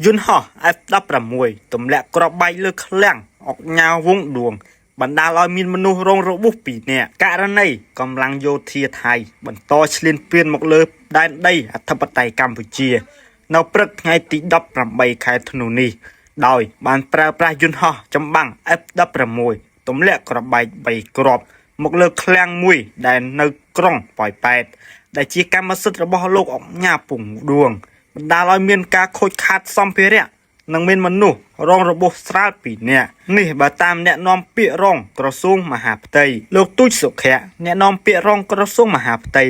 យន្តហោះ F16 ទម្លាក់គ្រាប់បែកលើឃ្លាំងអុកញ៉ាវងដួងបណ្ដាលឲ្យមានមនុស្សរងរបួស2នាក់ករណីកម្លាំងយោធាថៃបន្តឈ្លានពានមកលើដែនដីអធិបតេយ្យកម្ពុជា នៅព្រឹកថ្ងៃទី18ខែធ្នូនេះដោយបានប្រើប្រាស់យន្តហោះចម្បាំង F16 ទម្លាក់គ្រាប់បែក3គ្រាប់មកលើឃ្លាំងមួយដែលនៅក្រុងប៉ោយប៉ែតដែលជាកម្មសិទ្ធិរបស់លោកអុកញ៉ាពងដួងបណ្ដាលឲ្យមានការខូចខាតសម្ភារៈនិងមានមនុស្សរងរបួសស្រាល2នាក់នេះបើតាមអ្នកនាំពាក្យរងក្រសួងមហាផ្ទៃលោកទូចសុខៈអ្នកនាំពាក្យរងក្រសួងមហាផ្ទៃ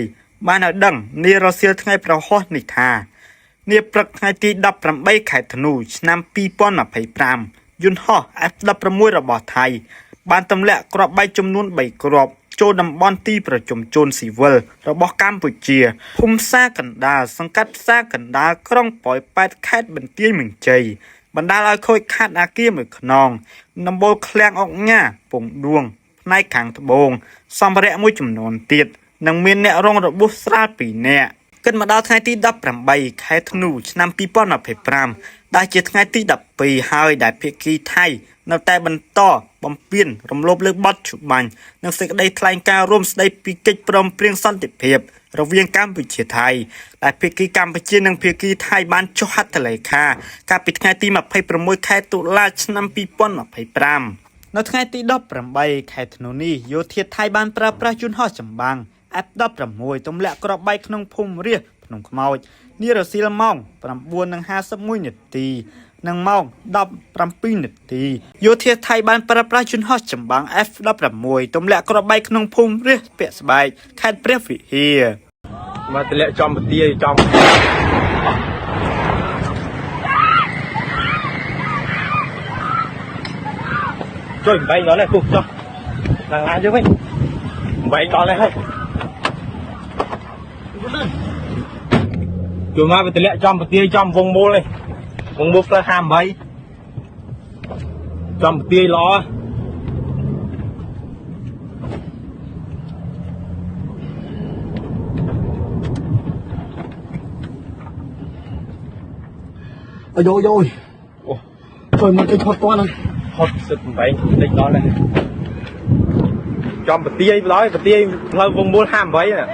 បានឲ្យដឹងនារសៀលថ្ងៃប្រហោះនេះថា នាព្រឹកថ្ងៃទី18ខែធ្នូឆ្នាំ2025យន្តហោះ F16 របស់ថៃបានទម្លាក់គ្រាប់បែកចំនួន3គ្រាប់ចូលតំបន់ទីប្រជុំជនស៊ីវិលរបស់កម្ពុជាភូមិផ្សារកណ្ដាលសង្កាត់ផ្សារកណ្ដាលក្រុងប៉ោយប៉ែតខេត្តបន្ទាយមានជ័យបណ្ដាលឲ្យខូចខាតអគារមួយខ្នងដំបូលឃ្លាំងអុកញ៉ាពងដួងផ្នែកខាងត្បូងសម្ភារៈមួយចំនួនទៀតនិងមានអ្នករងរបួសស្រាល2នាក់ គិតមកដល់ថ្ងៃទី18ខែធ្នូឆ្នាំ2025ដែលជាថ្ងៃទី12ហើយដែលភាគីថៃនៅតែបន្តបំពានរំលោភលើបទច្បាញ់និងសេចក្តីថ្លែងការណ៍រួមស្តីពីកិច្ចព្រមព្រៀងសន្តិភាពរវាងកម្ពុជាថៃដែលភាគីកម្ពុជានិងភាគីថៃបានចុះហត្ថលេខាកាលពីថ្ងៃទី26ខែតុលាឆ្នាំ2025នៅថ្ងៃទី18ខែធ្នូនេះយោធាថៃបានប្រើប្រាស់យន្តហោះចម្បាំង F16 ទម្លាក់គ្រាប់បែកក្នុងភូមិរាស្ត្រភ្នំខ្មោចនារសៀលម៉ោង9:51នាទីនិងម៉ោង17នាទីយោធាថៃបានប្រើប្រាស់យន្តហោះចម្បាំង F16 ទម្លាក់គ្រាប់បែកក្នុងភូមិរាស្ត្រពាក់ស្បែកខេត្តព្រះវិហារ មកតម្លាក់ចំពទាចំជួយបំបែងដល់នេះគូចុះឡើងឡានយើងវិញបំបែងដល់នេះហើយជួយមកវាតម្លាក់ចំពទាចំវងមូលនេះវងមូលផ្លូវ58ចំពទាល្អ អាយយយ អូ ជួយមកគេឆត់តាន់ ហត់សិតបំបែងតិចដល់នេះចំពទាយដល់ពទាយផ្លូវវងមូល58ណា